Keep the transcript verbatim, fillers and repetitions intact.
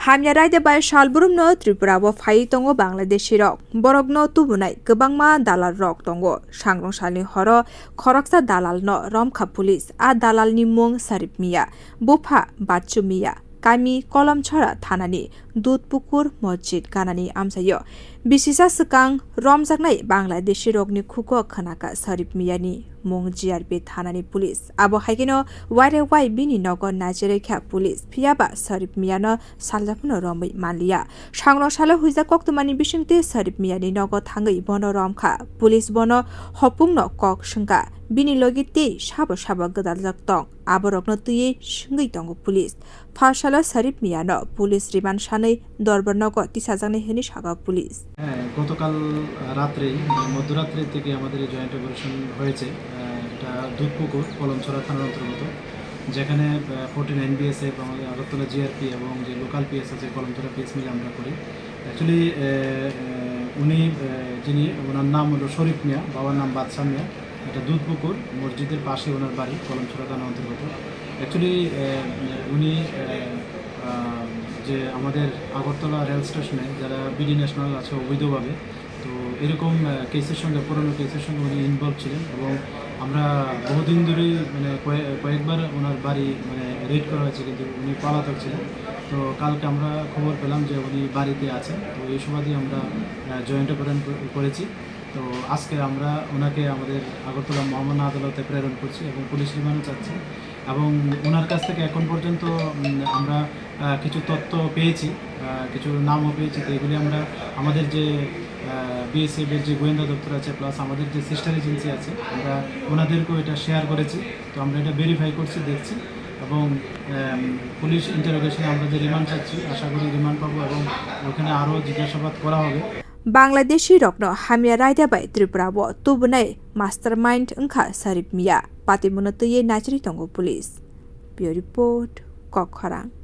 Hamya raida bai salbrumno Tripura o phaiwi tongo Bangladeshi rok. Borokno tubunai kwbangma dalal rok tongo. Sangrong salni horo khoroksa dalal no romkha police. A dalal ni mung Sarip Miya, bupha Bachu Miya, kami Kolomchora thanani Dudpukur Mosjid ganani amchaio. Bisisa swkang romjaknai Bangladeshi rokni khugo khwnaka Sarip Miyani mung G R P thanani police. Abo haikheno waire wai bini nogo nachirai kha police. Phiyaba Sarip Miyano saljaphano romwi manliya. Sangrong salo huijak koktwmani bisingtwi Sarip Miyani nogo thangwi bono romkha. Police bono hopungno kok swngkha. Bini logi tei sabo sabo gwdaljak tong. Aborokno twiwi swngwi tongo police. Pharsalo Sarip Miyano police remand sanwi dorbar nogo tisajaknai hwnwi sakha police. হ্যাঁ, গতকাল, আহ, রাত্রেই, মানে, মধ্যরাত্রির দিকে আমাদের এই joint operation হয়েছে। আহ, এটা দুধপুকুর, কলমছড়া থানার অন্তর্গত, যেখানে, আহ, ফোরটিন এনবিএসএফ, আমাদের আগরতলা জিআরপি এবং যে লোকাল পিএস আছে, কলমছড়া পিএস মিলে আমরা করি। অ্যাকচুয়ালি, আহ, আহ, উনি, আহ, যিনি, ওনার নাম হলো শরীফ মিয়া, বাবার নাম বাদশা মিয়া। এটা দুধপুকুর মসজিদের পাশে ওনার বাড়ি, কলমছড়া থানার অন্তর্গত। অ্যাকচুয়ালি, আহ, উনি, আহ, আহ, যে আমাদের আগরতলা রেল স্টেশনে যারা বিডি ন্যাশনাল আছে অবৈধভাবে, তো এরকম, আহ, কেসের সঙ্গে, পুরনো কেসের সঙ্গে উনি ইনভলভ ছিলেন এবং আমরা বহুদিন ধরেই, মানে, কয়ে-, কয়েকবার ওনার বাড়ি, মানে, রেড করা হয়েছে, কিন্তু উনি পলাতক ছিলেন। তো কালকে আমরা খবর পেলাম যে উনি বাড়িতে আছেন, তো এই সুবাদে আমরা, আহ, জয়েন্ট অপারেশন কর-, করেছি। তো আজকে আমরা ওনাকে আমাদের আগরতলা মহামান্য আদালতে প্রেরণ করছি এবং পুলিশ রিমান্ডও চাচ্ছি। এবং ওনার কাছ থেকে এখন পর্যন্ত, উম, আমরা, আহ, কিছু তথ্য পেয়েছি, আহ, কিছু নামও পেয়েছি। তো এগুলি আমরা আমাদের যে, আহ, বিএসএফ এর যে গোয়েন্দা দপ্তর আছে, প্লাস আমাদের যে সিস্টার এজেন্সি আছে, আমরা ওনাদেরকেও এটা শেয়ার করেছি। তো আমরা এটা ভেরিফাই করছি, দেখছি। এবং, আম, পুলিশ ইন্টারোগেশনে আমরা যে রিমান্ড চাচ্ছি, আশা করি রিমান্ড পাবো এবং ওখানে আরও জিজ্ঞাসাবাদ করা হবে। Bangladeshi rokno hamya raida bai Tripura o tubunai mastermind wngkha Sarip Miya, patimungno twiwi nachiri tongo police. Bureau Report, Kokkhorang.